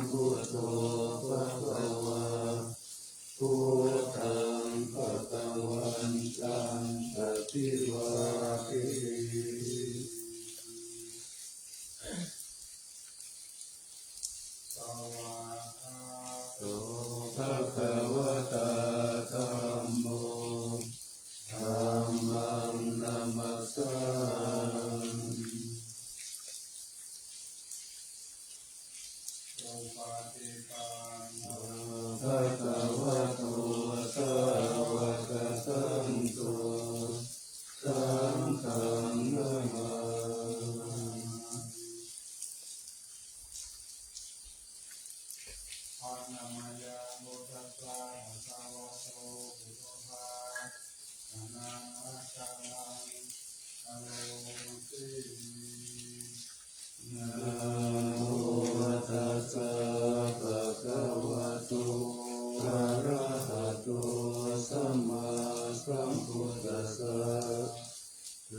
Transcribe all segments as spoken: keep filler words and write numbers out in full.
Buddho bhagavā, buddhaṃ bhagavantaṃ abhivādemi. Svākkhāto bhagavatā dhammo, dhammaṃ namassāmi. Supaṭipanno bhagavato sāvakasaṅgho, saṅghaṃ namāmi. Handa mayaṃ buddhassa bhagavato pubbabhāganamakāraṃ karoma se. Namo tassa bhagavato arahato sammāsambuddhassa.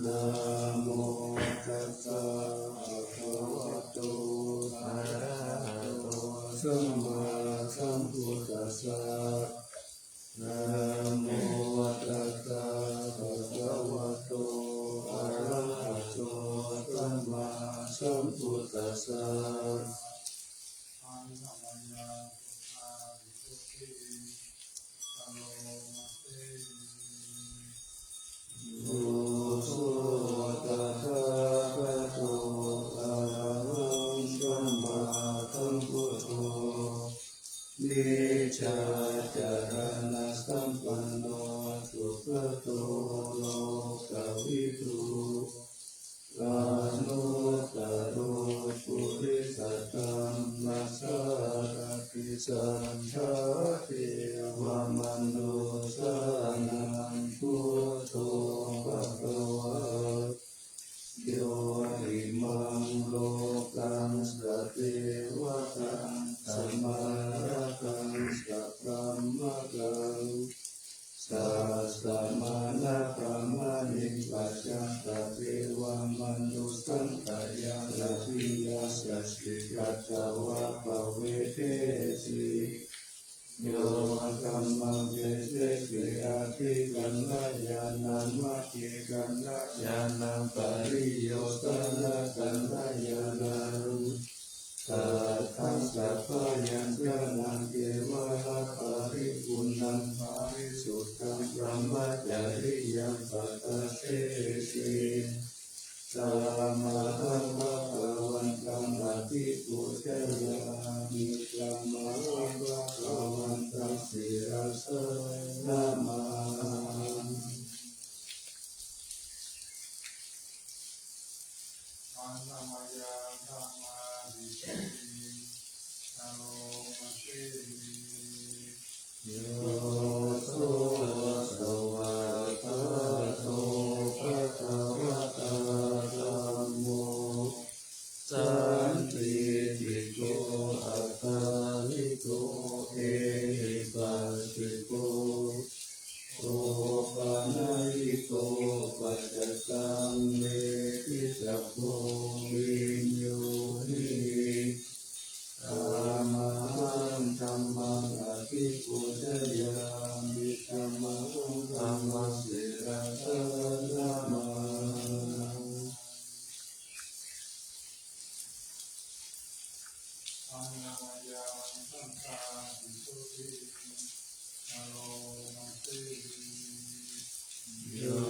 Namo tassa bhagavato arahato sammāsambuddhassa. Namo tassa bhagavato arahato sammāsambuddhassa. Yo so tathāgato arahaṃ sammāsambuddho, vijjācaraṇasampanno sugato lokavidū, anuttaro purisadammasārathi satthā devamanussānaṃ buddho bhagavā. Yo imaṃ lokaṃ sadevatāṃ samārakaṃ sabrahmakaṃ, sassamaṇabrāhmaṇikajjhaṃ sadevamanussakaññaṃ abhiññāya siddhiṃ katvā pavedesi. Yo dhammaṃ deseti adhikaraṇañāṇaṃ, adhikaraṇañāṇaṃ pariyosānakaraṇañāṇaṃ, tattha sabbāyañjanaṃ kevalaparipuṇṇaṃ parisuddhaṃ brahmacariyaṃ paṭṭhapesi. Tamahaṃ bhagavantaṃ abhipūjayāmi, tamahaṃ bhagavantaṃ sirasā namāmi. Handa mayaṃ dhammadisīlitaṃ karoma se. Yo so svākkhāto bhagavatā dhammo, sandiṭṭhiko akāliko ehipassiko, opanayiko paccattaṃ veditabbo viññūhīti. Tamahaṃ dhammaṃ abhipūjayāmi, tamahaṃ dhammaṃ sirasā namāmi. Handa mayaṃ saṅghādisūtīnaṃ karoma se. Yo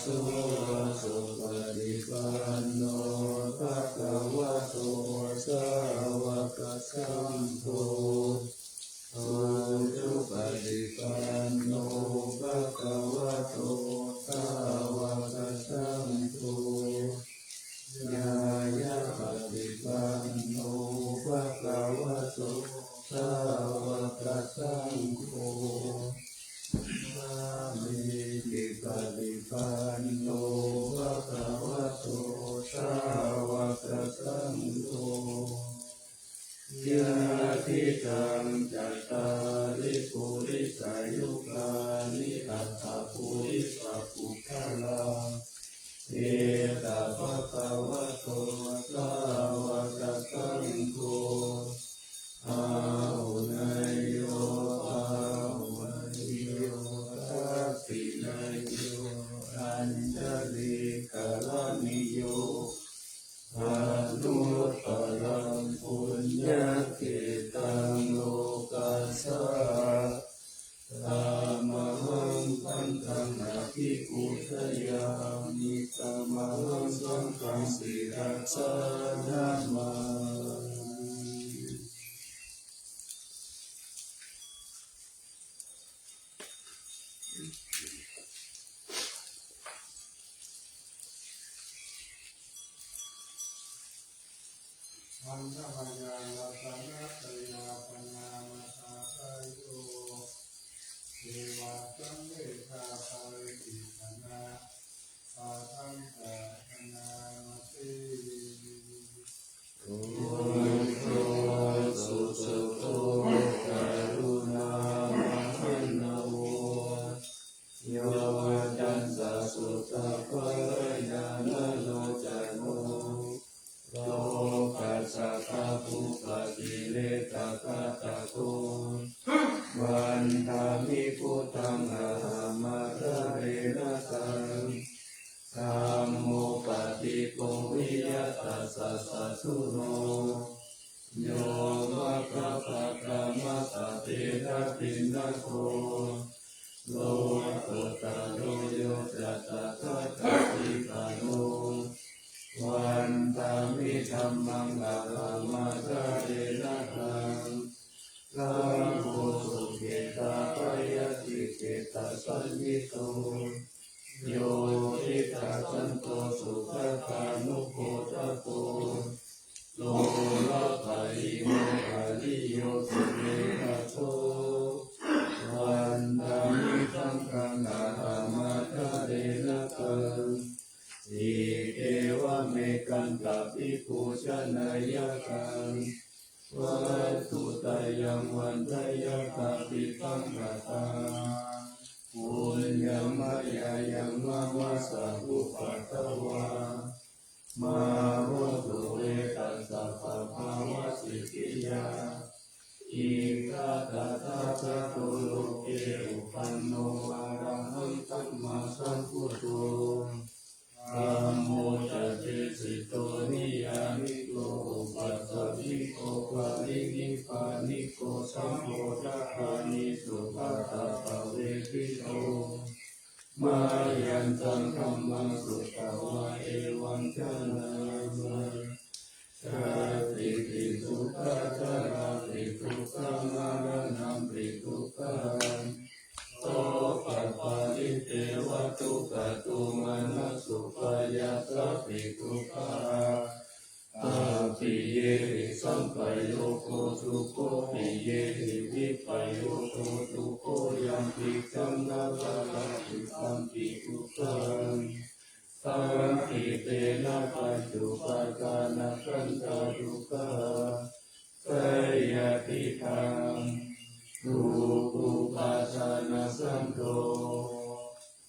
so supaṭipanno bhagavato sāvakasaṅgho, ujupaṭipanno bhagavato sāvakasaṅgho, ñāyapaṭipanno bhagavato sāvakasaṅgho, sāmīcipaṭipanno bhagavato sāvakasaṅgho, yadidaṃ cattāri purisayugāni aṭṭha purisapuggalā, esa bhagavato sāvakasaṅgho, Aṇḍamayā ratanattayā paṇāma sādhayo, devā samvedha paritissajā, sādhaṃ paṭiggaṇhāmati. Buddho sugato karuṇāmahaṇṇavo, yocantasuddhaparañāṇalocano, lokassātābubbatirekkhagatako, vandāmi buddhaṃ ahamadārena taṃ. Dhammo paṭipo viya tassa satthuno, yo maggapākamassa tena dinnado, lokuttaro yo ca tathāgatagāthano, vandāmi dhammaṃ ahamadārena taṃ. Dhammo sukhitā bhayātikhittāsañhito, yo cittasanto sugatānubodhako, to labhāhi no ariyo sumettado, vandāmi saṅghaṃ ahamadārena taṃ. Icceva me kantaṃ vibhūsanāyakaṃ, vatthuttayaṃ vandeyya kapilaṃ kataṃ. Puññaṃ mayā yaṃ mama sabbupaddavā, mā hontu ve tassa pāpāvasītiyā. Issā tathāgato loke uppannā arahaṃ sammāsambuddho, dhammo ca desito niyyāniko upasamikto parinibbāniko saṅgho dātāni supattāpavesito. Mayantaṃ dhammaṃ sutvā evaṃ jānāma: jātipi dukkhā jarāpi dukkhā maraṇampi dukkhaṃ, sokaparidevadukkhadomanassupāyāsāpi dukkhā, appiyehi sampayogo dukkho piyehi vippayogo dukkho, yampicchaṃ na labhati tampi dukkhaṃ, saṅkhittena pañcupādānakkhandhā dukkhā. Seyyathīdaṃ: rūpūpādānakkhandho,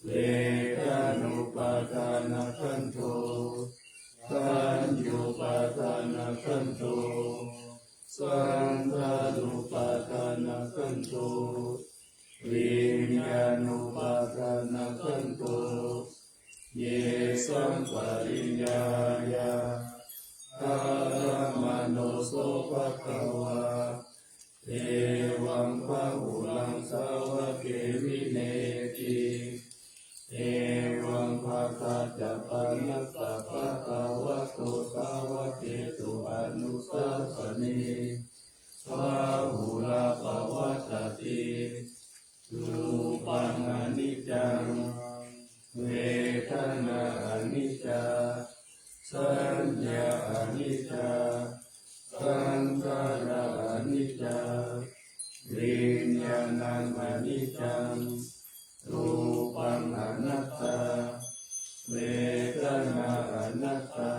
vedanūpādānakkhandho, saññūpādānakkhandho, saṅkhārūpādānakkhandho, viññāṇūpādānakkhandho. Yesaṃ pariññāya dharamāno so bhagavā, evaṃ bahulaṃ sāvake vineyati. Evaṃ bhagañca panassa bhagavato sāvakesu anusāsane, bahulā pavattati. Rūpaṃ aniccaṃ, vedanā aniccā, saññā aniccā, saṅkhārā aniccā, viññāṇaṃ aniccaṃ, rūpaṃ anattā, vedanā anattā,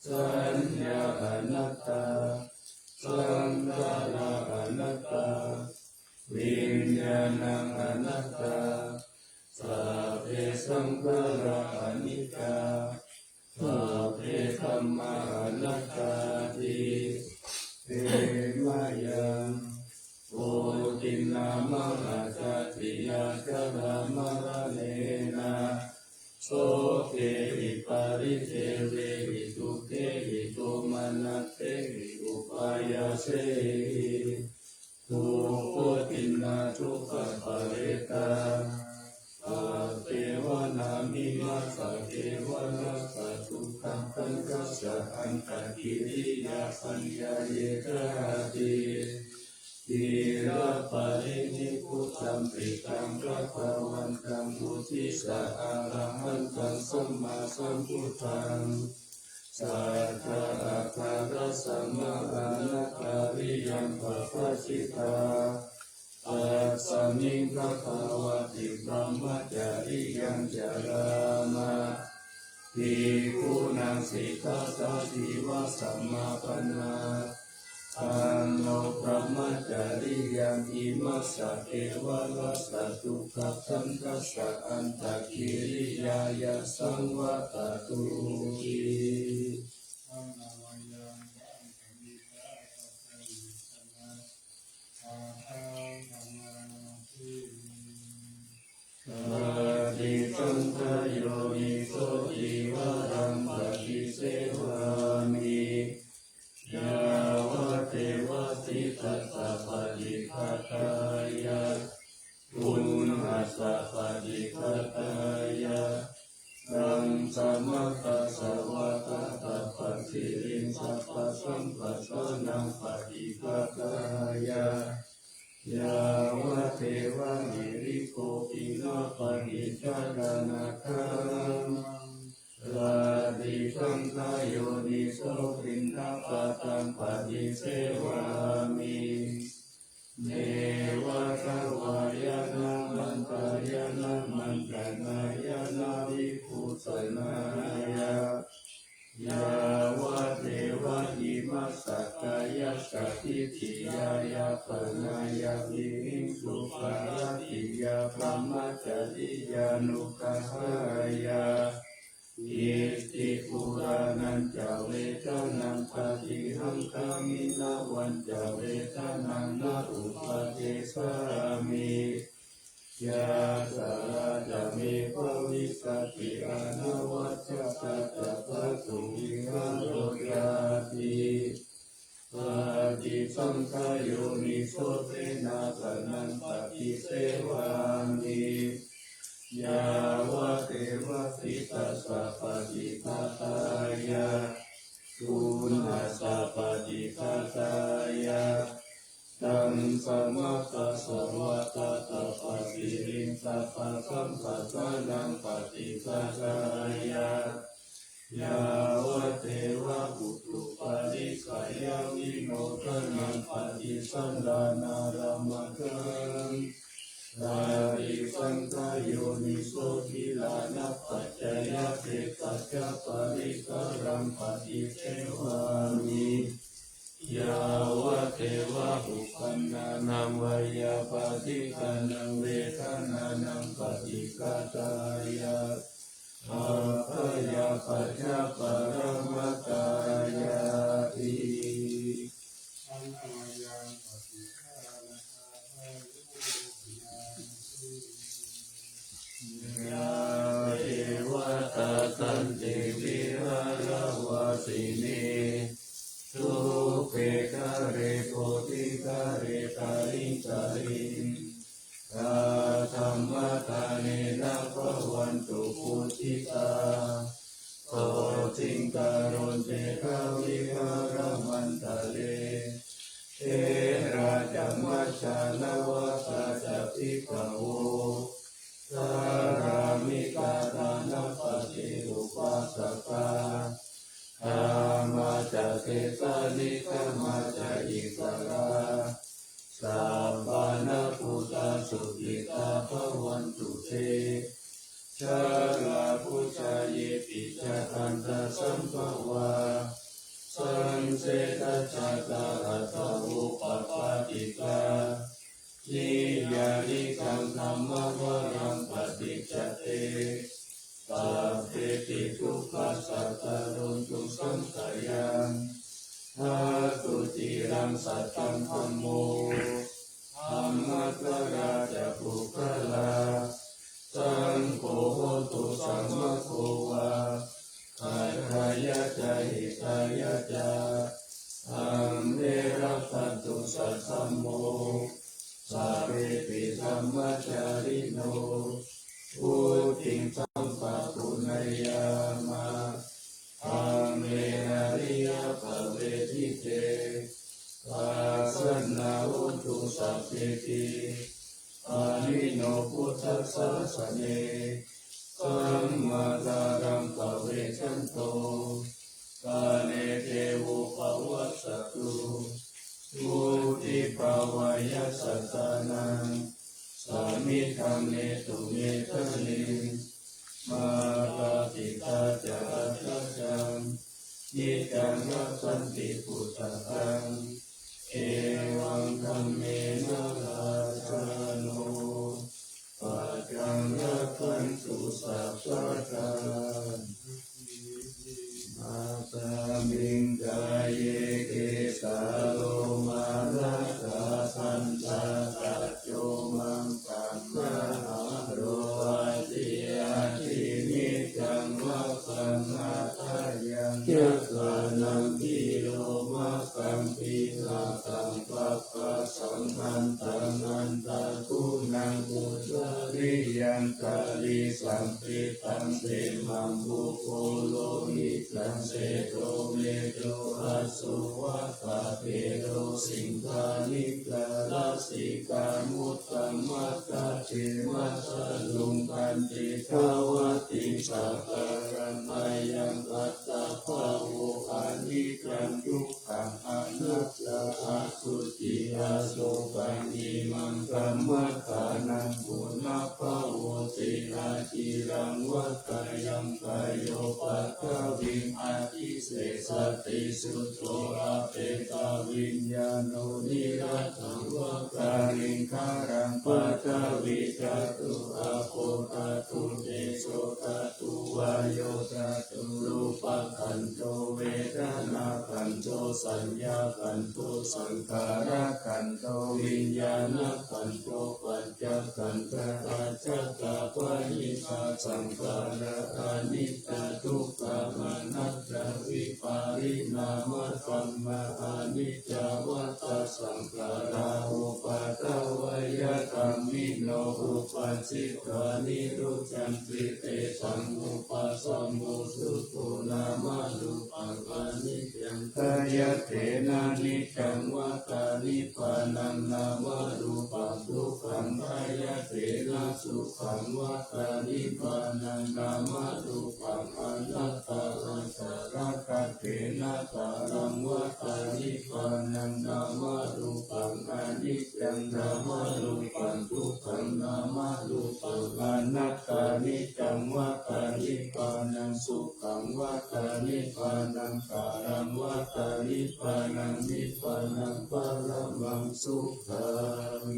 saññā anattā, saṅkhārā anattā, viññāṇaṃ anattā, sabbe saṅkhārā aniccā, sabbe dhammā anattāti. Te mayaṃ koṭiṇṇā mahāsātiyā jarāmaraṇena sokehi paridevehi dukkhehi domanassehi upāyāsehi dukkhotiṇṇadukkhaparetā sabbe vanaminā sabbe vanassa dukkhakandhassa antakiriyā paññāye jhāti ciraparinibbuta Sampītaṃ bhagavantaṃ uddissa arahantaṃ sammāsambuddhaṃ satthākārasamāraṇakāriyaṃ pabbajitā. Tasmiṃ bhagavati brahmacariyaṃ carāma bhikkhūnaṃ sikkhatādīva samāpannā. Taṃ no brahmacariyaṃ imassa kevalassa dukkhakkhandhassa antagiriyāya saṃvattatūti. Paṭisaṅkhā yoniso cīvaraṃ paṭisevāmi yāvadeva sītassa paṭighātāya uṇhassa paṭighātāya taṃ samakkhasvātātapasiriṃ sabbasamphassānaṃ paṭighātāya yāvadeva hirikopinapaṭicchādanatthaṃ. Paṭisaṅkhā yoniso piṇḍapātaṃ paṭisevāmi neva davāya na madāya na maṇḍanāya na vibhūsanāya yāvadeva imassa kāyassa ṭhitiyā yāpanāya vihiṃsuparatiyā brahmacariyānuggahāya iti purāṇañca vedanaṃ paṭihaṅkhāmi navañca vedanaṃ na uppādessāmi. Yātrā ca me bhavissati anavajjatā ca dhātuvihāro cāti. Paṭisaṅkhā yoniso senāsanaṃ paṭisevāmi yāvadeva sītassa paṭighātāya uṇhassa paṭighātāya taṃ samakkhasvātātapasiriṃ sabbasamphassānaṃ paṭighātāya yāvadeva utuparissayavinodanaṃ paṭisallānārāmatthaṃ. Paṭisaṅkhā yoniso gilānapaccayabhesajjaparikkhāraṃ paṭisevāmi yāvadeva uppannānaṃ veyyābādhikānaṃ vedanānaṃ paṭighātāya abyāpajjhaparamatāyāti. Yā devatā santi vihāravāsinī thūpe ghare bodhighare tahiṃ tahiṃ tā dhammadānena bhavantu pūjitā. Sotthiṃ karontedha vihāramaṇḍale therā ca majjhā navakā ca bhikkhavo dhāraṃ ikkhātānaṃ paṭirūpasakā. Gāmā ca desā nigamā ca issarā sappāṇabhūtā sukhitā bhavantu te. Jalābujā yepi ca aṇḍasambhavā saṃsedajātā athavopapātikā niyyānikaṃ dhammavaraṃ paṭicca te sabbepi dukkhassa karontu saṅkhayaṃ. Ṭhātu ciraṃ sataṃ dhammo dhammaddharā ca puggalā saṅgho hotu samaggo va atthāya ca hitāya ca. Amhe rakkhatu saddhammo sabbepi dhammacārino vuḍḍhiṃ sampāpuṇeyyāma dhamme ariyappavedite. Pasannā hontu sabbepi Pāṇino buddhasāsane, sammācāraṃ pavecchanto, kāle te vūpavassatu, vuḍḍhibhāvāya sattānaṃ, samiddhaṃ netu medaniṃ. Mātā pitā ca atrajaṃ, niccaṃ rakkhanti puttakaṃ, evaṃ dhammena rājāno, pajaṃ rakkhantu sabbadā. Asmiṃ kāye kesā lomā nakhā dantā taco maṃ paṇṇaraso āsi, ādiniccaṃ vā paṇṇarasaṃ, yassa naṃ pi lomasaṃ pīḷakaṃ papphāsaṃ, antaṃ antaguṇaṃ uttariyaṃ, karīsaṃ pittaṃ semhaṃ pubbu lohitaṃ, sedo medo aso vata pelo, siṅghāṇikā lasikā muttamathā, khemasaruṃ khantīdāvatiṃ sakalaṃ, ayaṃ attabhāvo aniccaṃ dukkhaṃ anattā, asuciṃ asokaṃ imaṃ kammadānaṃ, punabbhavoti aciraṃ vata. Ayaṃ kāyo paṭhaviṃ adhisessati, chuḍḍo apetaviññāṇo, niratthaṃ vā kaliṅgaraṃ. Paṭhavī dhātu, āpo dhātu, tejo dhātu, vāyo dhātu, rūpakkhandho vedanākkhandho saññākkhandho saṅkhārakkhandho viññāṇakkhandho, pañcakkhandhā ajjhattā bahiddhā saṅkhārā, aniccā dukkhā anattā, vipariṇāmadhammā aniccā vata saṅkhārā, uppādavayadhammino uppajjitvā nirujjhanti, tesaṃ vūpasamo sukho nāmarūpaṃ aniccaṃ, khayyaṭṭhena niccaṃ vatā nibbānaṃ nāmarūpaṃ dukkhaṃ, khayyaṭṭhena sukhaṃ vatā nibbānaṃ nāmarūpaṃ anattā, ācarakaṭṭhena kālaṃ vatā nibbānaṃ nāmarūpaṃ aniccaṃ, nāmarūpaṃ dukkhaṃ, nāmarūpaṃ anattā, niccaṃ vatā nibbānaṃ, sukhaṃ vatā nibbānaṃ, kālaṃ vatā nibbānaṃ, nibbānaṃ paramaṃ sukhaṃ.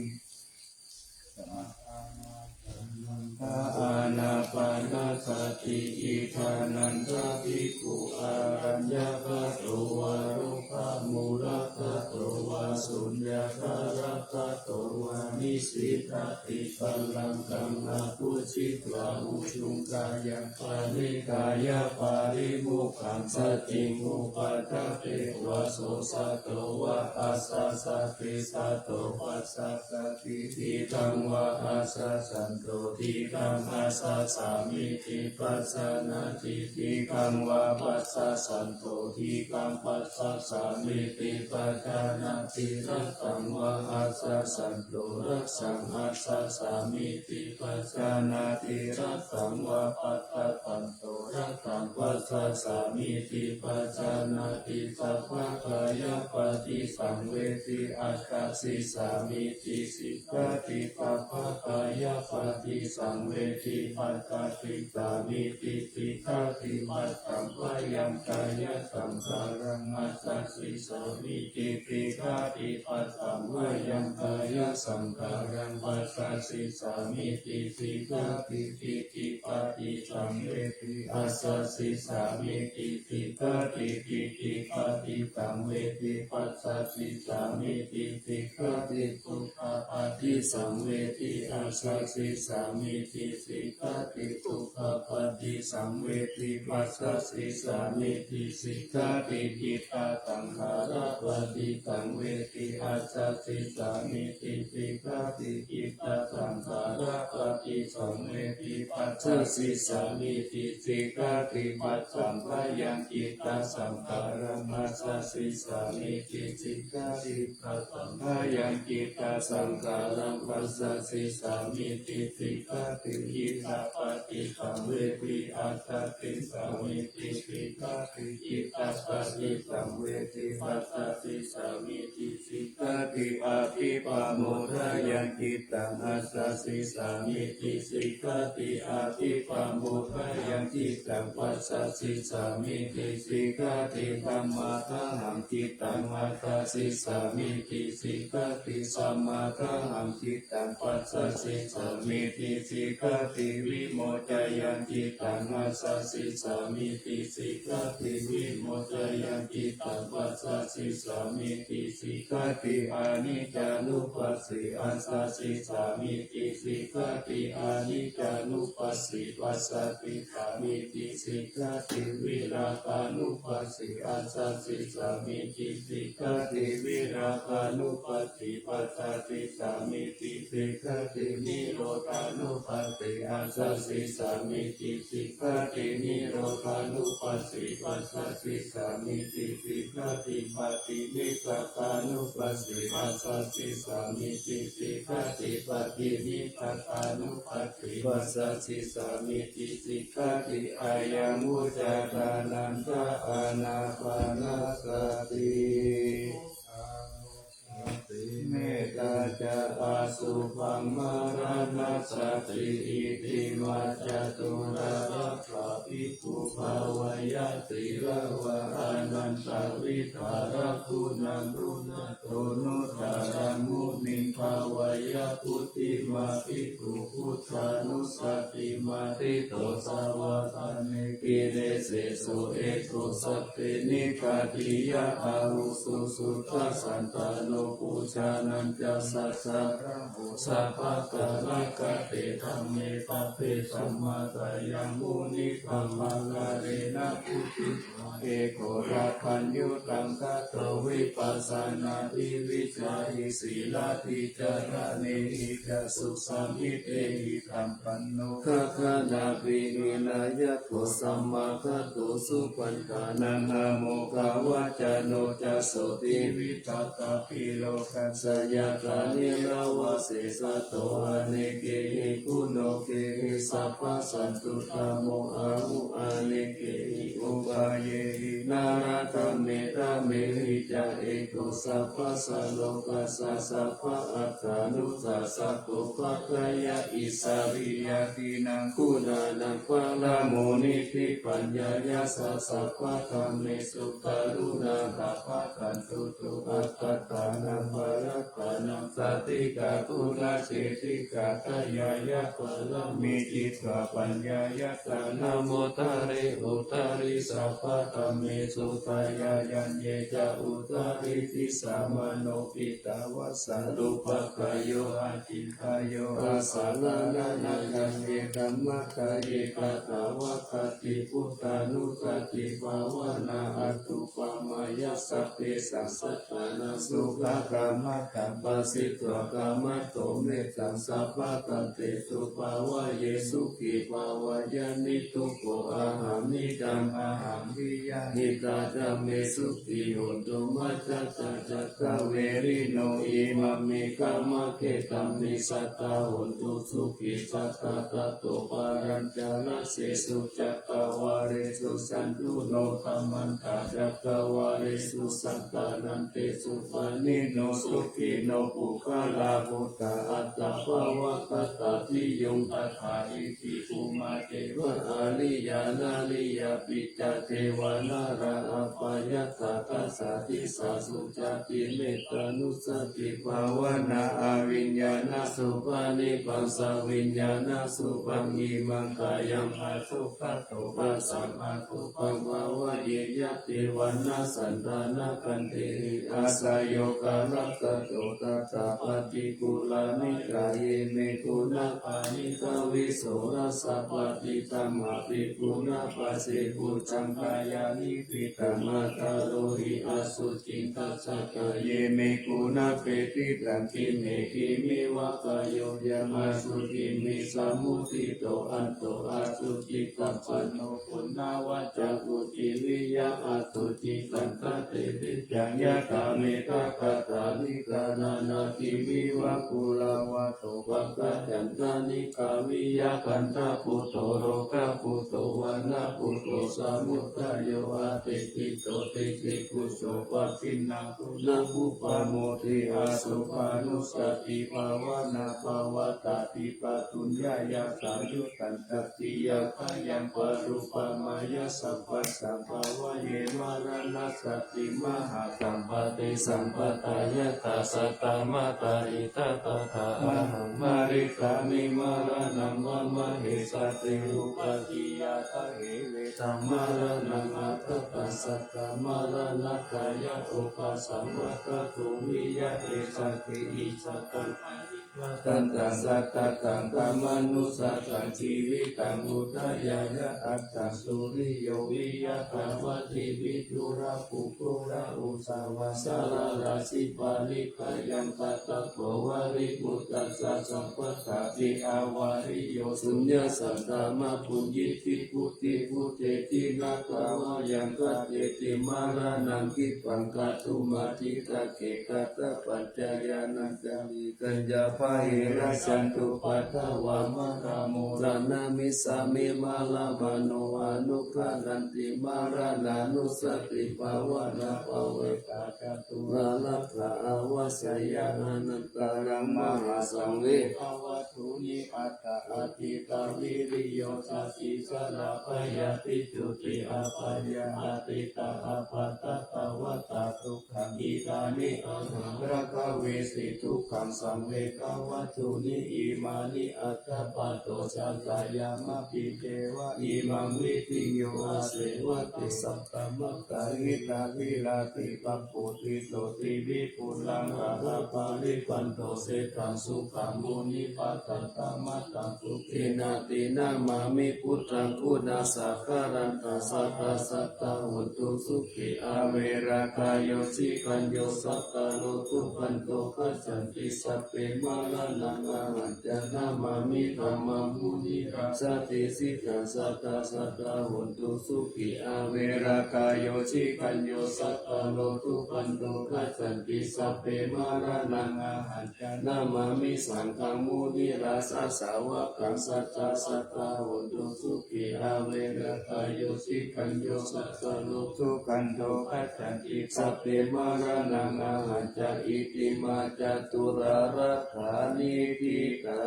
Ānāpānasati. Idha nanda bhikkhu araññagato vā rukkhamūlagato vā suññatāragato vā nisinno pallaṅkaṃ abhujitvā ujuṃ kāyaṃ paṇidhāya pāṇimukkhāsatiṃ upaṭṭhapetvā so sato vā assa sati sato passa sati, diṭṭhaṃ vā assa santo diṭṭhaṃ passasāmīti pajānāti, diṭṭhaṃ vā passasāmīti diṭṭhaṃ passasāmīti pajānāti, rasaṃ vā assa santo rasaṃ passasāmīti pajānāti, rasaṃ vā passasanto rasaṃ passasāmīti pajānāti, sabbakāyapaṭisaṃvedī attasīsāmīti sikkati, sabbakāyapaṭisaṃvedī passasīsāmīti sikkati, passaṃ vāyaṃ kāyasaṅkhāraṃ assasīsāmīti sikkati, passaṃ vāyaṃ kāyasaṅkhāraṃ passasīsāmīti sikkati, diṭṭhipaṭisaṃvedī assasīsāmīti sikkati, diṭṭhipaṭisaṃvedī passasīsāmīti sikkati, dukkhāpaṭisaṃvedī assasīsāmīti sikkati, dukkhapaṭisaṃvedī passasīsāmīti sikkati, cittasaṅkhārapaṭisaṃvedī assasīsāmīti sikkati, cittasaṅkhārapaṭisaṃvedī passasīsāmīti sikkati, passaṃ vāyaṃ cittasaṅkhāraṃ assasīsāmīti sikkati, passaṃ vāyaṃ cittasaṅ sāraṃ passasissāmīti sikkhati. Cittapaṭisaṃvedī aṭṭhaṃ sissāmīti sikkhati. Cittapaṭisaṃvedī passasissāmīti sikkhati. Abhippamodayaṃ cittaṃ assasissāmīti sikkhati. Abhippamodayaṃ cittaṃ passasissāmīti sikkhati. Sammādahaṃ cittaṃ assasissāmīti sikkhati. Sammādahaṃ cittaṃ passasissāmīti sikkhati. Vimocayaṃ cittaṃ assasissāmīti sikkhati. Vimocayaṃ cittaṃ passasissāmīti sikkhati. Aniccānupassī assasissāmīti sikkhati. Aniccānupassī passasissāmīti sikkhati. Virāgānupassī assasissāmīti sikkhati. Virāgānupassī passasissāmīti sikkhati. Nirodhānupassī assasissāmīti sikkhati. Nirodhānupassī passasissāmīti sikkhati. Paṭinissaggānupassī assasissāmīti sikkhati. Paṭinissaggānupassī passasissāmīti sikkhati. Ayaṃ vuccānānandā ānāpānasati. Mettā ca asubhaṃ maraṇassati. Itimā caturā bhikkhū bhāweyya sīlavā anantavidhālaguṇaṃ. Guṇato nuttaraṃ muniṃ bhāweyya. Puthimā bhikkhū buddhānussatiṃ adhiṭṭho savādaṃ nekkhiresesu. Etho sabbe nikkhatiyā avuso suddhasandano. Pūjānañca sāsanaṃ sabbakārakate dhamme sabbe sammādayaṃ munibrahmāgalena. Buddhimā ekorabbaññutaṃ gato vipassanādivijjāhi sīlādhicaraṇehi ca susamitehi sampanno. Gaganavidhināyako samāgato supaṇṇānaṃ āmokavacano ca sotthi vidatā bhiro. Kassayakā nirāva seṭṭho anekehi guṇokehi sabbasantuddhamuhamo anekehi upāyehi nānādamedamehi ca. Etho sabbasā lokassa sabba attānussāsako pagaya issariyādīnaṃ guṇānaṃ paramāṇihi paññāya. Sabbadhammesu karuṇā kapatthantu attattānaṃ parattānaṃ satikkā guṇaseṭṭhikā. Dāyāya pāramī citvā paññāya dānamuttare uttari sabbadhammesu dāyāyaññe ca uttari disā. Mano piṭṭhāvassa rūpakāyo aci kāyo asallaṇhānañcaññe dhammakāre. Katā va ādi? Buddhānussatibhāvanā anuppamāya sabbesaṃ sattānaṃ sukhakammataṃ pharitvā kamato mettaṃ sabbattaṃ tesu bhāvaye sukhī bhāvaye niddukkho. Ahaṃ niccaṃ ahaṃ piyā hitatā ca me sukhī hontu. Majjhattā ca ṭhāverino imaṃ me kamakkhetaṃ me sadā hontu sukhī sadā. Tato pāṇacaraṇesu cakkavāḷesu cātulokā mandā cakkavāḷesu saṭhānaṃ tesu pāṇino sukhino puggalā. Buddhā aṭṭhā bhāvagatāti yuṃ tathā iti bhummā devā ariyā nariyā pi ca devā nārā apayantadā ca disā. Sucati mettānussatibhāvanā aviññāṇasuppanippaṃ saviññāṇasuppaṃ imaṃ kāyaṃ asu khato phassam asubhaṃ bhāvaye. Yadeva na saṇṭhānakkhandhehi asayokarattato tathā paṭikulāni kāye me guṇā pāṇita visorasā paṭidhammapi guṇā passibhujjaṃ kāyavidhitaṃ akārohi asuciṃ dassa kāye me guṇā pethitaṃ khīṇe Asuciṃ vihāya asuciṃ visamuṭṭhito anto asuciṃ sampāpuṇo puṇṇā vā ca uci viyā asuciṃ saṅkhāte niccaṃ yathā mettakāṭanikā nānātiviva phullā vā topakācantanikkā viyā gandhabbhūto rogābhūto vaṇṇabbhūto samudayo atiṭṭhito ṭhitikucco pacchimaṃ guṇaṃ uppamodhi asubhaṇujjhati bhāvanābhāvatāti pāthuññāya sāyuttaṃ tatiyabhayaṃ parūpamāya sabbasaṃ bhāvaye maraṇassati mahāsaṅghāte saṅkhattā yathā sattā mātā itha tathā ahaṃ marissāmi maraṇaṃ mama essatī upādi yathāhi vesaṃ maraṇaṃ athappassatā maraṇatthāya upasampadātu viyādesati issataṃ anibbindaṃ sattataṃ khamānu ssataṃ jīvitaṃ udayāya attaṃ suriyo viyatthāvatthi viduḷhapuggalausavasararājiparittayaṃ tattha kho valībuttassa sabbadāpi avariyo suññasaddhammaṃ bhuñjīti bhūti bhūteti na tha bhayaṃ katteti maraṇaṃ khippaṃ kātumatthi tathekatapaccayānañca nigayha bāhirajjhattupaddavā maramūlanamissāmi maramāno anugghaṇhanti maraṇānussati bhāvanāpavajjā caturāgā āvajjeyya anantaraṃ mahāsaṅghe bhavatthu nibbindetha attāviriyo jāti jarābhayā piriñjāti anapāyā atiṭṭhā appaṭivatā dukkhā khemaṃ iti. Idāni ahaṃ rakkhaṃ vesi dukkhaṃ saṅghe bhavatthu ni imāni atta patto ca sayamāpi ceva imaṃ vidhiyū asevati sabbamattā hitāhi rattiṃ pamoditā sotthiṃ vipulaṃ aggapparittaṃ seṭṭhaṃ sukhaṃ munivaravacanaṃ sukhena te namaṃ buddhaṃ guṇasāgaraṃ sadā sadā hontu sukhī averā kāyo cirañño sadā lokuttaraṃ gacchanti sabbe maraṇaṃ ahañca namaṃ dhammaṃ munirājā te sikhā sadā sadā hontu sukhī averā kāyo cirañño sadā lokuttaraṃ gacchanti sabbe maraṇaṃ ahañca namaṃ saṅghaṃ munirājā sāvakaṃ sadā sadā hontu sukhī averā kāyo cirañño sadā lokuttaraṃ gacchanti sabbe maraṇaṃ ahañca. Itimā caturārakkhanītikā.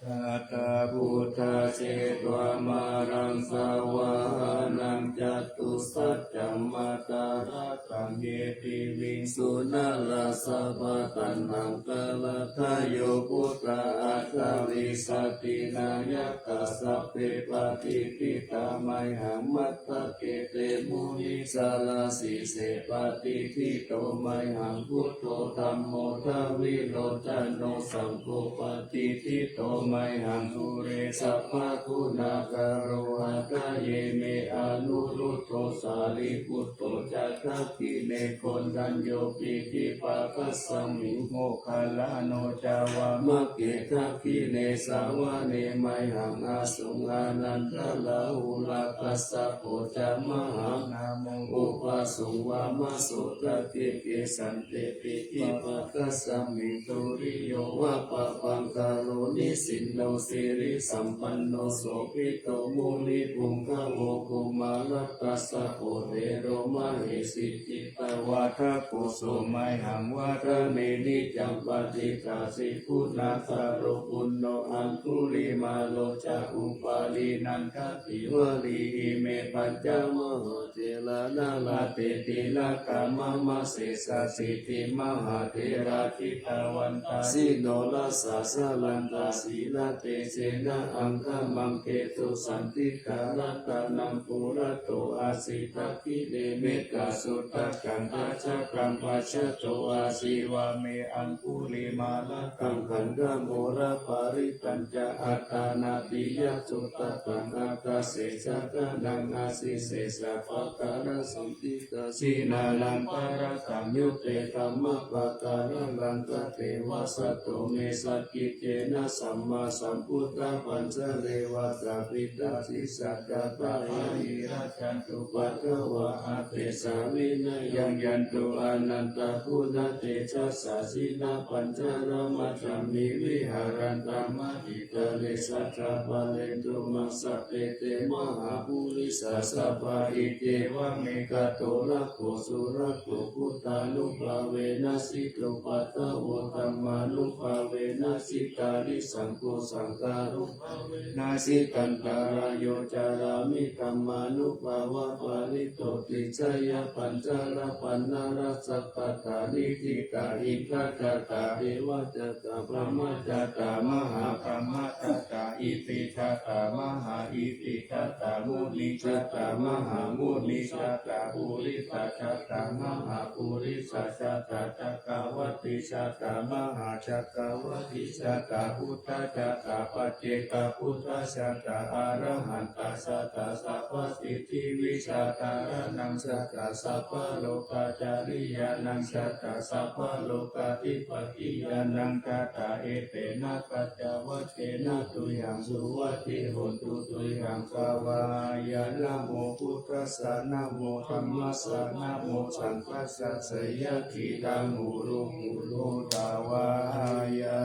Tattha buddhā jetvā māraṃ savāhanaṃ catusaccāmatarasaṃ ye piviṃsu narāsabhā. Taṇhaṅkarādayo buddhā aṭṭhavīsati nāyakā sabbe patiṭṭhitā mayhaṃ mat thake te munissarā. Sīse patiṭṭhito mayhaṃ buddho dhammo dvilocano saṅgho patiṭṭhito mayhaṃ ure sabbaguṇākaro. Hadaye me anuruddho sārīputto ca dakkhiṇe koṇḍañño piṭṭhibhāgasmiṃ moggallāno ca vāmake. Dakkhiṇe savane mayhaṃ āsuṃ ānandarāhulā kassapo ca mahānāmo ubhāsuṃ vāmasotake. Kesante piṭṭhibhāgasmiṃ suriyo va pabhaṅkaro nisinno sirisampanno sobhito munipuṅgavo. Kumārakassapo thero mahesī cittavādako so mayhaṃ vadane niccaṃ patiṭṭhāsi guṇākaro. Puṇṇo aṅgulimālo ca upālī nandasīvalī ime pañca mahātherā nalāṭe tilakā mama. Sesāsīti mahātherā jitavanto jinorasā jalantā sīlatejena aṅgamaṅgesu saṇṭhitā. Ratanaṃ purato āsi dakkhiṇe mettasuttakaṃ dhajaggaṃ pacchato āsi vāme aṅgulimālakaṃ. Khandhamoraparittañca āṭānāṭiyasuttakaṃ ākāse chadanaṃ āsi sesā pākārasaṇṭhitā. Jinānaṃ pārakamitte dhammapākā Saraṇaṃ katveva saddo me sakiccena sammāsambuddhapañjare vata piṭṭhati. Sattāppahārā cātupaddavā aṭṭhesā vinayaṃ yantu anantaguṇatejasā. Jinapañjaramajjhamhi viharantaṃ mahītale sadā pālentu maṃ sabbe te mahāpurisāsabhā. Iccevam ekato rakkho surakkho buddhānubhāvena jitupaddavo dhammānubhāvena jitārisaṅgho saṅghānubhāvena jitantarāyo carāmi dhammānubhāvapālito. Tissāya pañjara paṇṇara satta ṭhāni ṭhitā iṅgajātā devajātā brahmajātā mahābrahmajātā isijātā mahāisijātā munijātā mahāmunijātā purisajātā mahāpurisajātā cakkavattijātā mahācakkavattijātā buddhajātā paccekabuddhajātā arahantajātā sabbasiddhivijjādharaṇaṃ jātā sabbalokācariyānaṃ jātā sabbalokādhipatiyānaṃ jātā. Etena saccavajjena tuyhaṃ suvatthi hotu, tuyhaṃ svākkhātāya. Namo buddhassa, namo dhammassa, namo saṅghassa, jayasiddhaṃ hotu hotu devāya.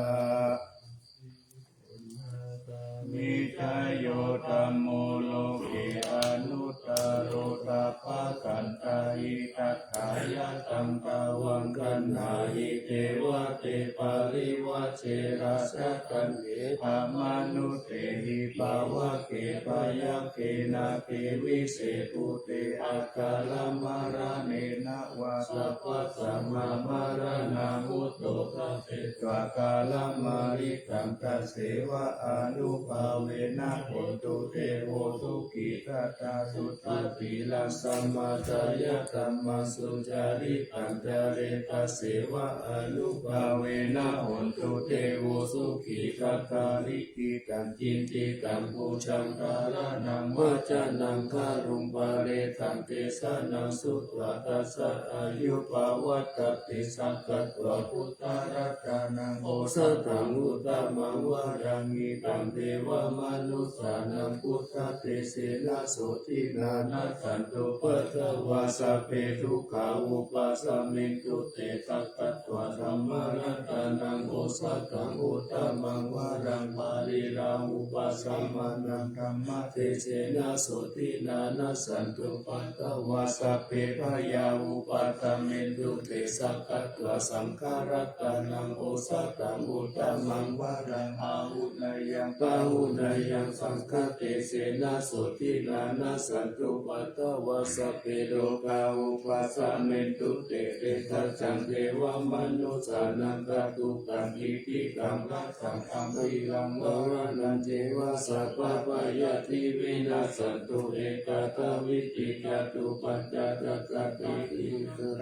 Nicayo dhammo loke anuttaro sabbasattahitatthāya taṃ tvaṃ gaṇhāhi devate parivajje rājadaṇḍe brahmānussese pāvake byagghe nāge vise bhūte akalamaraṇena vā sabbasmā maraṇā mutto ṭhapetvā kalamāritaṃ taseva ānubhāvena hotu devo sukhī sadā. Suttasīlaṃ samādāya dhammaṃ sucaritaṃ care taseva ānubhāvena hotu devo sukhī sadā. Likkhitaṃ cintitaṃ pūjaṃ dhāraṇaṃ vācanaṃ garuṃ paresaṃ desanaṃ sutvā tassa āyu pavaḍḍhatīti. Sakkatvā buddharatanaṃ osathaṃ uttamaṃ varaṃ hitaṃ devamanussānaṃ buddhatejena sotthinā nassantupaddavā sabbe dukkhā vūpasamentu te. Sakkatvā dhammaratanaṃ osathaṃ uttamaṃ varaṃ pariḷāhūpasamanaṃ dhammatejena sotthinā nassantupaddavā sabbe bhayā vūpasamentu te. Sakkatvā saṅgharatanaṃ osathaṃ uttamaṃ varaṃ āhuneyyaṃ pāhuneyyaṃ saṅghatejena sotthinā nassantupaddavā sabbe rogā vūpasamentu te. Tejasā devamanussānaṃ tadukkhāti. Khippaṃ rasaṃ amhiyaṃ avanaññeva sabbabhayādi vinassantu. Ekadā vīti catū pañca sattā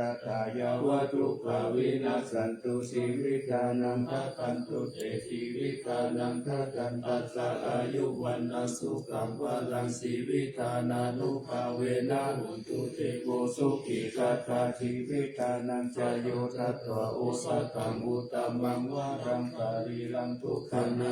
aṭṭha yāva dukkhā vinassantu jīvitānaṃ dadantu te. Jīvitānaṃ dadantassā āyu vaṇṇaṃ sukhaṃ balaṃ jīvittānānubhāvena hotu devo sukhī sadā. Jīvittānañca yo datvā osathaṃ uttamaṃ varaṃ pariḷāhūpasamanaṃ dhammatejena sotthinā nassantupaddavā sabbe rogā vūpasamentu te. Tejasā devamanussānaṃ tadukkhāti. Khippaṃ rasaṃ amhiyaṃ avanaññeva sabbabhayādi vinassantu. Ekadā vīti catū pañca sattā aṭṭha yāva dukkhā vinassantu jīvittānaṃ dadantassā āyu vaṇṇaṃ sukhaṃ balaṃ jīvittānānubhāvena hotu devo sukhī sadā. Jīvittānañca yo datvā osathaṃ uttamaṃ varaṃ pariḷāhūpasamanaṃ dhammatejena sotthinā nassantupaddavā sabbe rogā vūpasamentu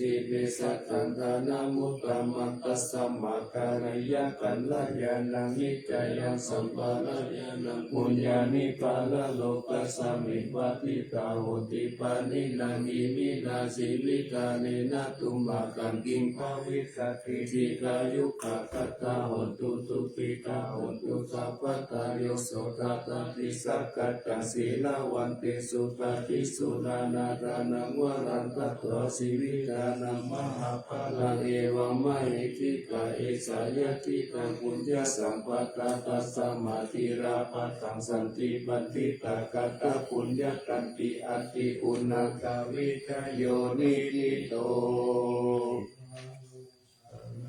te. Tejasā devamanussānaṃ uttamaṃ dhammaṃ tasmā kālena kalyāṇaṃ niccāyaṃ sampādanaṃ puññāni paralokasmiṃ patiṭṭhā honti pāṇino. Iminā jīvitānena tumhākaṃ kiṃ bhavissati? Dīghāyukā sadā hontu sukhitā hontu sabbadā. Yo so dassati saṅghañca sīlavantesu saddhisu nānādānaṃ varaṃ datvā jīvitā mahapphalaṃ evamahesī ca esā yadidaṃ puññasampadā tasmā dhīrā bhaddantā santi paṇḍitā katapuññatā ti atthi uṇhissavijayo niṭṭhito.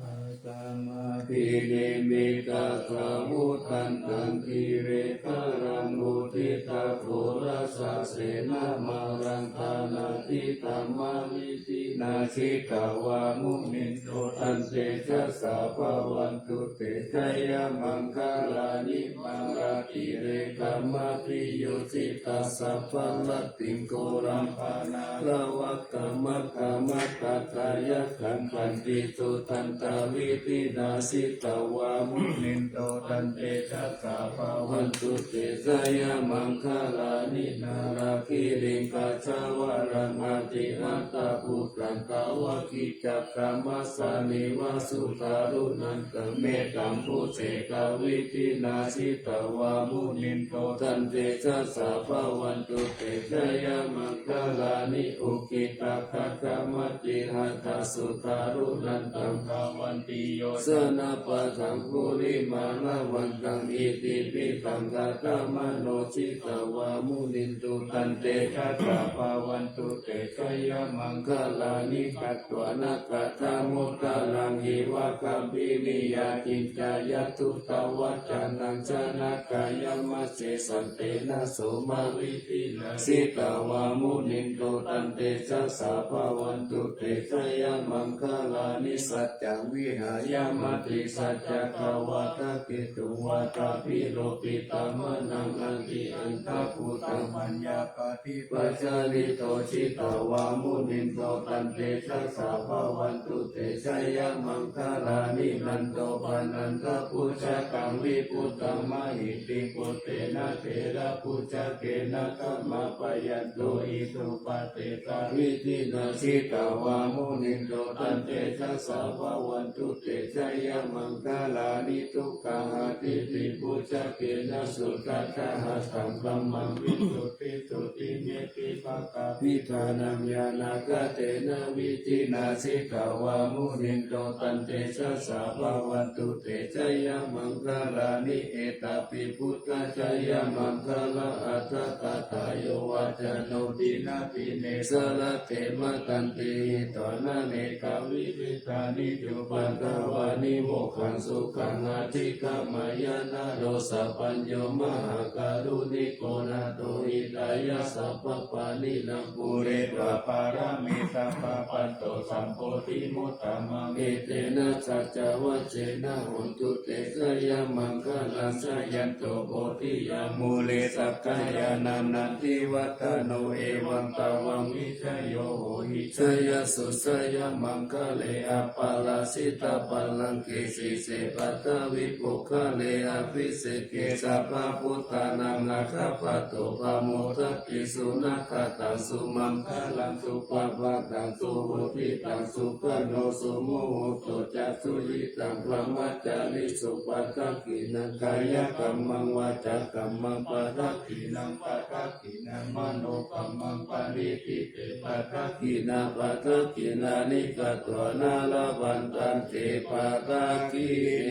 Samabhinimmitasāvudhantaṃ, girigajaṃ uditaghorasasenamāraṃ, dānādidhammavidhinā jitavā munindo, tantejasā bhavatu te jayamaṅgalāni. Mārātirekamabhiyujjhitasabbarattiṃ, ghorampanāḷavakamakkhamathaddhayakkhaṃ, khantīsudantavidhinā jitavā munindo, tantejasā bhavatu te jayamaṅgalāni. Nāḷāgiriṃ gajavaraṃ atimattabhūtaṃ, dāvaggicakkamasanīva sudāruṇantaṃ, mettambusekavidhinā jitavā munindo, tantejasā bhavatu te jayamaṅgalāni. Ukkhittakhaggamatihatthasudāruṇantaṃ, dhāvantiyojanapathaṅgulimālavantaṃ, iddhībhisaṅkhatamano jitavā munindo, tantejasā bhavatu te jayamaṅgalāni. Katvāna kaṭṭhamudaraṃ iva gabbhinīyā, ciñcāya duṭṭhavacanaṃ janakāyamajjhe, santena somavidhinā jitavā munindo, tantejasā bhavatu te jayamaṅgalāni. Saccaṃ vihāya matisaccakavādaketuṃ, vādābhiropitamanaṃ atiandhabhūtaṃ, paññāpadīpajalito jitavā munindo, tantejasā bhavatu te jayamaṅgalāni. Nandopanandabhujagaṃ vibudhaṃ mahiddhiṃ, puttena therabhujagena damāpayanto, iddhūpadesavidhinā jitavā munindo, tantejasā bhavatu te jayamaṅgalāni. Duggāhadiṭṭhibhujagena sudaṭṭhahatthaṃ, brahmaṃ visuddhijutimiddhi bakābhidhānaṃ, ñāṇāgadena vidhinā jitavā munindo, tantejasā bhavatu te jayamaṅgalāni. Etāpi buddhajayamaṅgalaaṭṭhagāthā, yo vācano dinadine sarate matandī, hitvānanekavividhāni cupaddavāni, mokkhaṃ sukhaṃ adhigameyya naro sapañño. Mahākāruṇiko nātho, hitāya sabbapāṇinaṃ, pūretvā pāramī sabbā, patto sambodhimuttamaṃ. Etena saccavajjena, hotu te jayamaṅgalaṃ. Jayanto bodhiyā mūle, sakyānaṃ nandivaḍḍhano, evaṃ tvaṃ vijayo hohi, jayassu jayamaṅgale. Aparājitapallaṅke, sīse paṭhavipokkhare, abhiseke sabbabuddhānaṃ, aggappatto pamodati. Sunakkhattaṃ sumaṅgalaṃ, supabhātaṃ suhuṭṭhitaṃ, sukhaṇo sumuhutto ca, suyiṭṭhaṃ brahmacārisu. Padakkhiṇaṃ kāyakammaṃ, vācākammaṃ padakkhiṇaṃ, padakkhiṇaṃ manokammaṃ, paṇidhī te padakkhiṇā. Padakkhiṇāni katvāna, labhantatthe padakkhiṇe.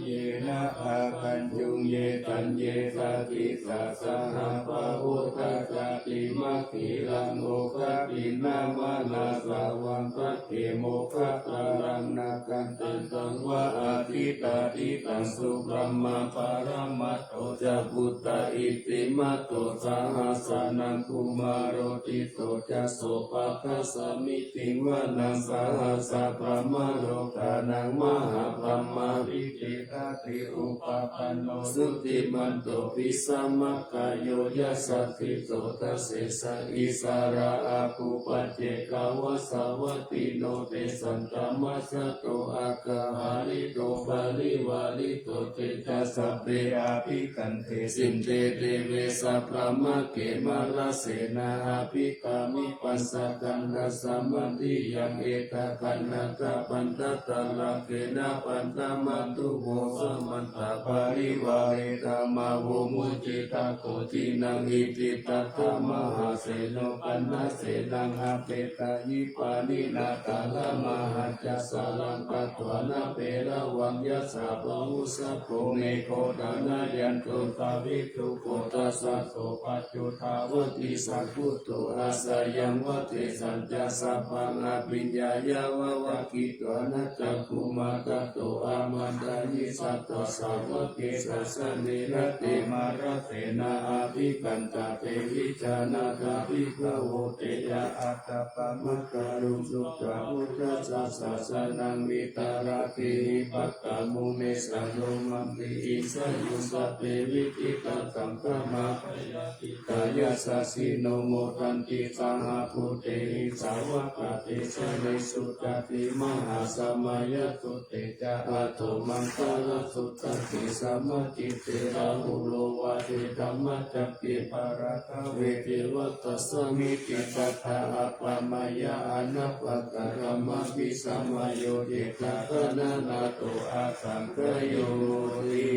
Yena āgañchuṃ ye caññe, sadisā saha pavutthajātimakkhīlaṃ, oghatiṇṇamanāsavaṃ, sagge mokkhaddharaṃ, nakkhattaṃ vā atiṭṭhāti. Taṃ subrahmā paramatto ca, puttā iddhimato saha, sanaṅkumāro tisso ca, sopāga samitiṃ vanaṃ. Sahassabrahmalokānaṃ, mahābrahmābhitiṭṭhati. Upapanno jutimanto, bhismākāyo yasassi so, dasettha issarā āgū, paccekavasavattino. Tesañca majjhato āga, hārito parivārito. Te ca sabbe abhikkante, sinde deve sabrahmake, mārasenā abhikkāmi, passa kaṇhassa mandiyaṃ. Etha gaṇhatha bandhatha, rāgena bandhamatthu vo, samantā pari Vare tamavo muccittha kho. Tinaṃ iti tattha mahāseno kaṇhasenaṃ apetayi pāṇinā talamāhacca saraṃ katvāna bheravaṃ. Yassa pāvussako megho thanayanto savijjuko tassa so paccudāvatti saṅkuddho asayaṃvate sañcāya sabbaṃ abhiññāya vavakkhitvāna cakkhumā tato āmantayi satthā sāvake sāsane rate mārasenā abhikkantā te vijānātha bhikkhavo. Te ca ātappamakaruṃ sutvā buddhassa sāsanaṃ vītarāgehi pakkāmuṃ nesaṃ lomampi iñjayuṃ. Sabbe vijitasaṅgāmā bhayātītā yasassino modanti saha bhūtehi sāvakā te janesutāti. Mahāsamayasutte ca ātomaṅgalasuttaṃ kesamacitte rāhulo vācedhammacakke bharatā vedivassāmiti. Tattha āpamāya anappakantaṃ abhisamayo cittakannatto āsaṅkayo hoti.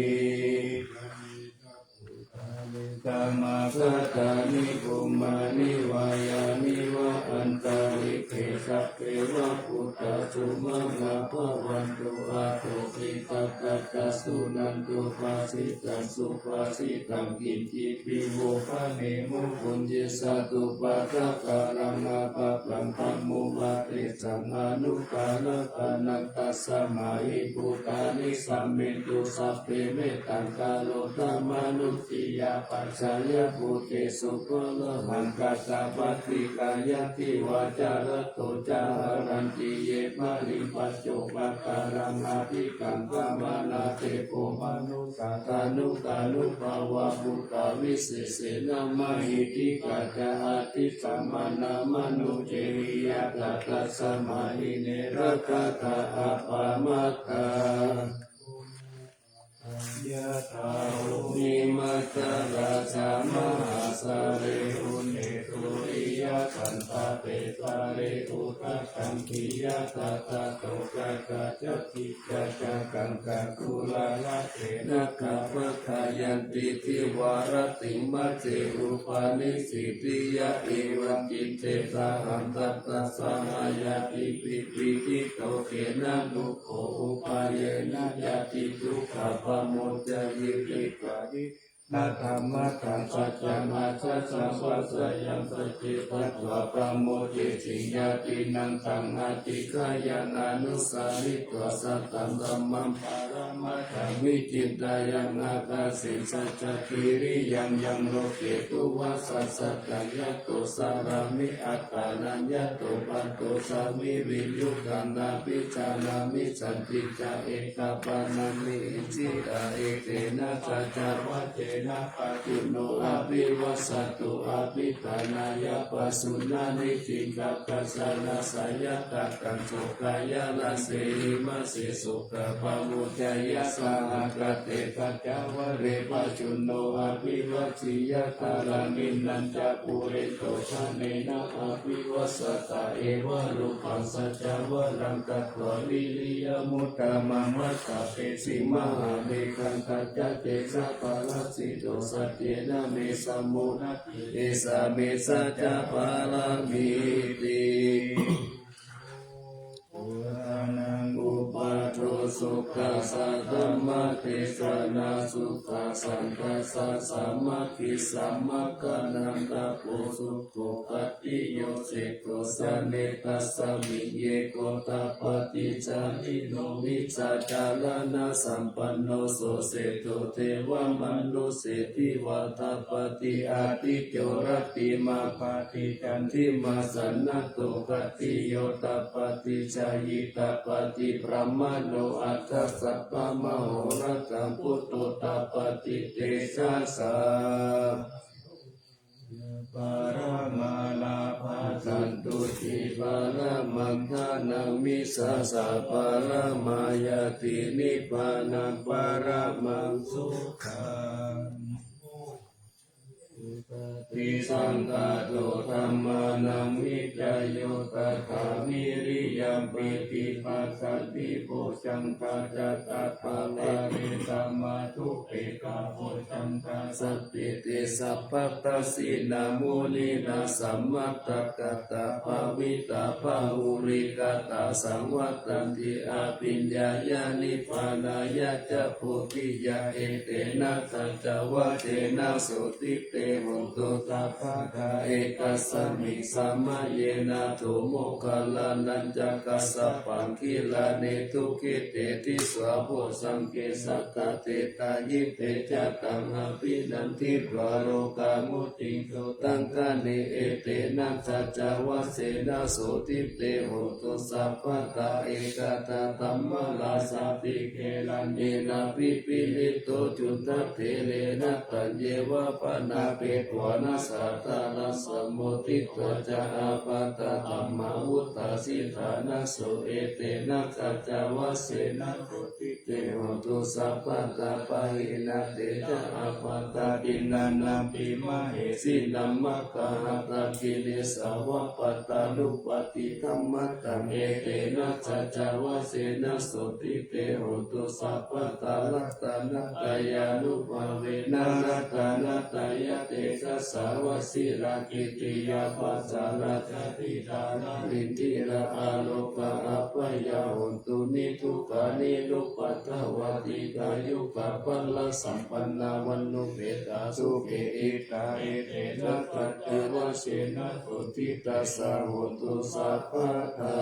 Samāgatāni bhummāni vā yāni va antalikkhe sabbeva bhūtā sumanā bhavantu. Athopi sakkacca suṇantu bhāsitaṃ subhāsitaṃ kiñcipi vo bhaṇemu puññe sadupādākaraṃ appattaṃ pāpetha anukarampanāya tasmā hi bhūtā nisāmethu sabbe mettaṃ karotha mānusiyā pajāya bhūtesu pāṇahaṃ katvāna paṭikkāyati vācālato ca haranti ye baliṃ paccu pakaraṃ abhikaṅkhamānā te kho manussā tanukanubbhava bhūtā visesena mahiddhikā ca atthi sammānā manujehi yattha tasmā hi ne rakkhatha appamattā. Yattha bhummimajjharajā mahāsāgare uṅe suriyataṭṭhāpe sāre udakaṅkhe yathā tato gaṅgā ca dīghagāthā gaṅgāvaggayaṃ titivāratim majjhe upanissi tiyā evaṃ citte saha satta sahayādipi pīḷito khena dukko upāyena yati dukkhā pamuñcayiti. Parittaṃ dhammattaṃ saccaṃ ajjhattaṃ vāsayaṃ sacce tatvā pamuñciṃ yadi naṃ taṃ atikkāya anusaritvā sataṃ dhammaṃ paramatthaṃ vichittā yaṃ ākāse saccakiriyaṃ yaṃ loke tuvaṭaṃ sataṃ yato carāmi attānaṃ yato patto sāmi viññūhaṃ nābhijānāmi santi ca etapaṇāni icchitā etena saccavajjena pajjunno abhivāsatu abhiṭhānāya pajjuṇṇāni ciñcāya saraṃ sayaṃ taṃ kaṃso kāyānaṃ sehi majjhe sokā pamuñceyya saha kate saccavajje pajjunno abhivāseyya dhāraṇīnañca pūretvā ṭhānena abhivāsatā evarūpaṃ saccavajjena katvā viriyamuttamaṃ mātapisi mahābhikkhantā ca tejapālāsito saccena me samo natthi esā me saccapāramīti. Purāṇaṃ upaṭṭho sukhā saddhammadesanā sukhā saṅghassa sāmaggī samaggānaṃ tapo sukho. Khattiyo seṭṭho jāne tasmiṃ ye gotapati jhāyino vijjācaraṇasampanno so seṭṭho devamanusse divā tapati ādicco rattimā bhāti candimā sannaddho. Khattiyo tapati jhāyī tapati brāhmaṇo atha sabbamahorattaṃ buddho tapati tejasā. Paramā lābhā santuṭṭhī paramaṃ dhanaṃ vissāsā paramā ñātī nibbānaṃ paramaṃ sukhaṃ. Paṭisaṅkhāto dhammānaṃ vicayo tathā vīriyampīti passaddhi bojjhaṅgā ca tathāpare samādhupe Bojjhaṅgā sabbe te sabbatassina muninā sammadakkhātā bhāvitā bahulīkatā saṃvattanti abhiññāya nibbānāya ca bodhiyā. Etena saccavajjena sotthi te hotu sabbadā. Ekasmiṃ samaye nātho moggallānañca kassapaṃ gilāne dukkhite disvā bojjhaṅge satta desayi. Te ca taṃ abhinanditvā rogā mucciṃsu taṅkhaṇe. Etena saccavajjena sotthi te hotu sabbadā. Ekadā dhammarājāpi gelaññenābhipīḷito cundattherena taññeva bhaṇāpetvāna sādaraṃ sammoditvā ca ābādhā tamhā vuṭṭhāsi ṭhānaso. Etena saccavajjena sotthi te hotu sabbadā. Pahīnā te ca ābādhā tiṇṇannampi mahesinaṃ maggāhatakilesāva pattānuppattidhammataṃ. Etena saccavajjena sotthi te hotu sabbadā. Ratanattayānubhāvena ratanattayatejasā vajirakkhittiyā pākārajjhatidhārā indirā ārogā abyāpajjhā hotu niddukkha nirupaddavā dīghāyukapalasampannā vaṇṇuppetā sukhī ittā. Etena saccavajjena sotthi tassa hotu sabbadā.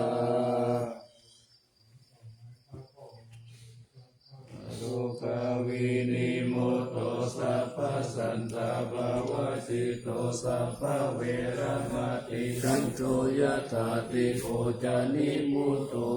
Rogā vinimutto sabbasantāpavajjito sabbaveramatikkanto yathā dīpo ca nimutto.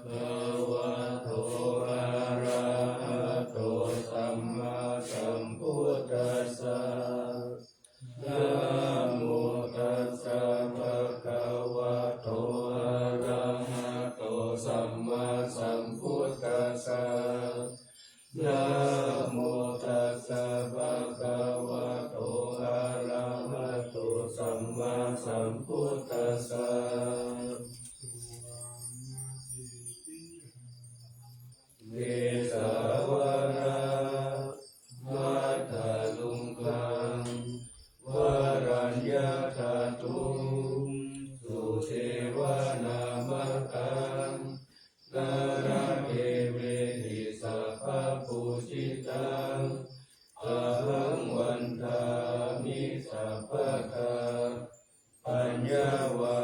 Bhagavato arahato sammāsambuddhassa. Namo tassa bhagavato arahato sammāsambuddhassa. Namo tassa bhagavato arahato sammāsambuddhassa. Kesavāna vatthaluṅgaṃ varaññatatuṃ susevanamāgaṃ nānābhavehi sabbapūjitaṃ ahaṃ vandāmi sabbadā. Paññā vā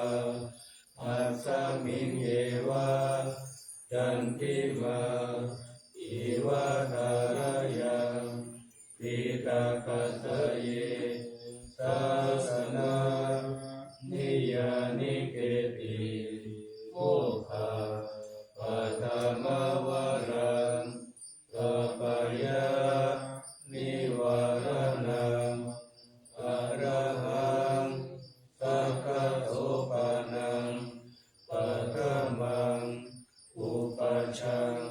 asmiṃ yeva candimā iva thārāyaṃ piṭakattaye sāsanaṃ niyyānike'ti. Mokkhapaddamavaraṃ bhāpayanivāraṇaṃ arahaṃ sakkasopanam paṭhamaṃ upajjhaṃ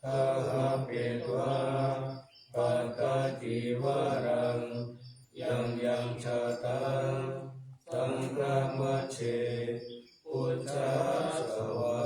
gahapetvā pattacīvaraṃ yaṃ yaṃ jātaṃ saṅghamajjhe pūjāsvā.